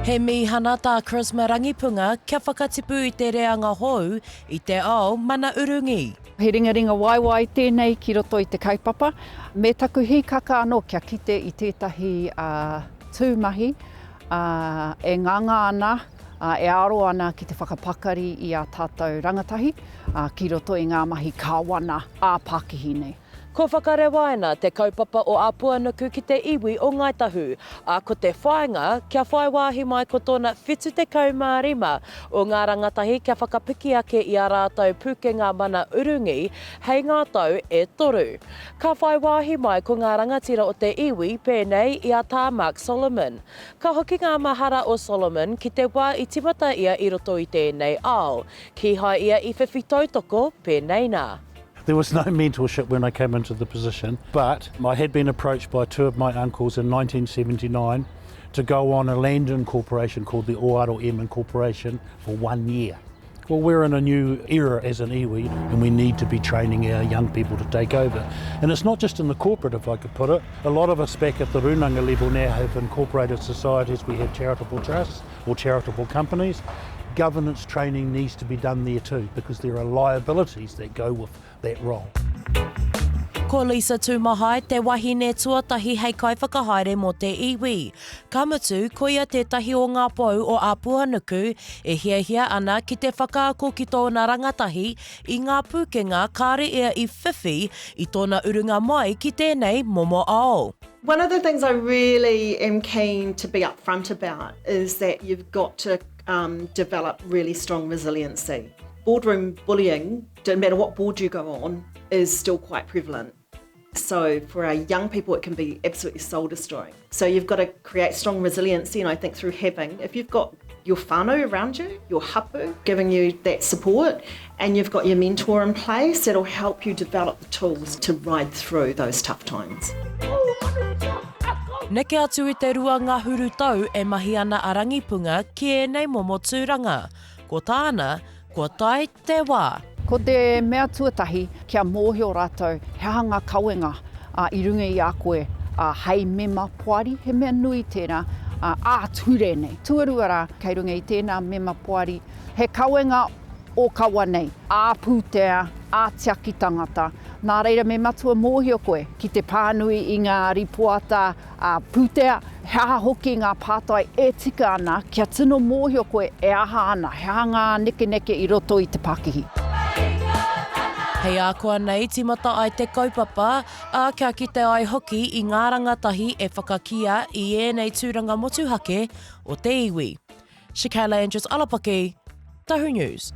He mīhana tā Charisma Rangipunga kia whakatipu i te reanga hou i te ao mana urungi. He ringaringa waiwai tēnei ki roto i te kaupapa, me taku hīkaka anō kia kite i tētahi tū mahi e nganga ana, e aro ana ki te whakapakari i ā tātou rangatahi ki roto i ngā mahi kāwana ā-pakihi nei. Kua whakarewaina te kaupapa o Apuanuku ki te iwi o Ngāi Tahu, ā, ko te whāinga kia whai wāhi mai ko tōna 75 o ngā rangatahi kia whakapiki ake i ā rātou pūkenga mana urungi hei ngā tau e toru. Ka whai wāhi mai ko ngā rangatira o te iwi pēnei i a Tā Mark Solomon. Ka hoki ngā mahara o Solomon ki te wā i timata ia i roto i tēnei ao, kīhai ia i whiwhi tautoko pēnei nā. There was no mentorship when I came into the position, but I had been approached by two of my uncles in 1979 to go on a land incorporation called the Oaro M Incorporation for one year. Well, we're in a new era as an iwi and we need to be training our young people to take over. And it's not just in the corporate, if I could put it. A lot of us back at the Runanga level now have incorporated societies. We have charitable trusts or charitable companies. Governance training needs to be done there too because there are liabilities that go with that role. Ko Lisa Tūmahai te wahine tuatahi hei kaiwhakahaere mō te iwi. Ka mutu, koia tētahi o ngā pou o Apuanuku e hiahia ana ki te whakaako ki tōna rangatahi i ngā pūkenga kāre ia i whiwhi i tōna urunga mai ki tēnei momo ao. One of the things I really am keen to be upfront about is that you've got to um, develop really strong resiliency. Boardroom bullying, no matter what board you go on, is still quite prevalent. So for our young people, it can be absolutely soul destroying. So you've got to create strong resiliency, and I think through having, if you've got your whānau around you, your hapu, giving you that support, and you've got your mentor in place, it'll help you develop the tools to ride through those tough times. Neke atu i te 20 tau e mahi ana a Rangipunga ki ēnei momo tūranga. Ko tāna, kua tae te wā. Ko te mea tuatahi, kia mōhio rātou he aha ngā kawenga i runga i a koe hei mema poari, he mea nui tērā, ā-ture nei. Tuarua rā, kei runga i tēnā mema poari, he kawenga ōkawa nei, ā-pūtea, ā-tiaki tangata, nā reira me matua mōhio koe ki te pānui i ngā rīpoata ā-pūtea, he aha hoki ngā pātai e tika ana kia tino mōhio koe e aha ana, he aha ngā nekeneke i roto i te pakihi. Hei ākuanei tīmata ai te kaupapa, ā, kia kite ai hoki i ngā rangatahi e whakakīa i ēnei tūranga motuhake o te iwi. Shakayla Andrews Alapaki, Tahu News.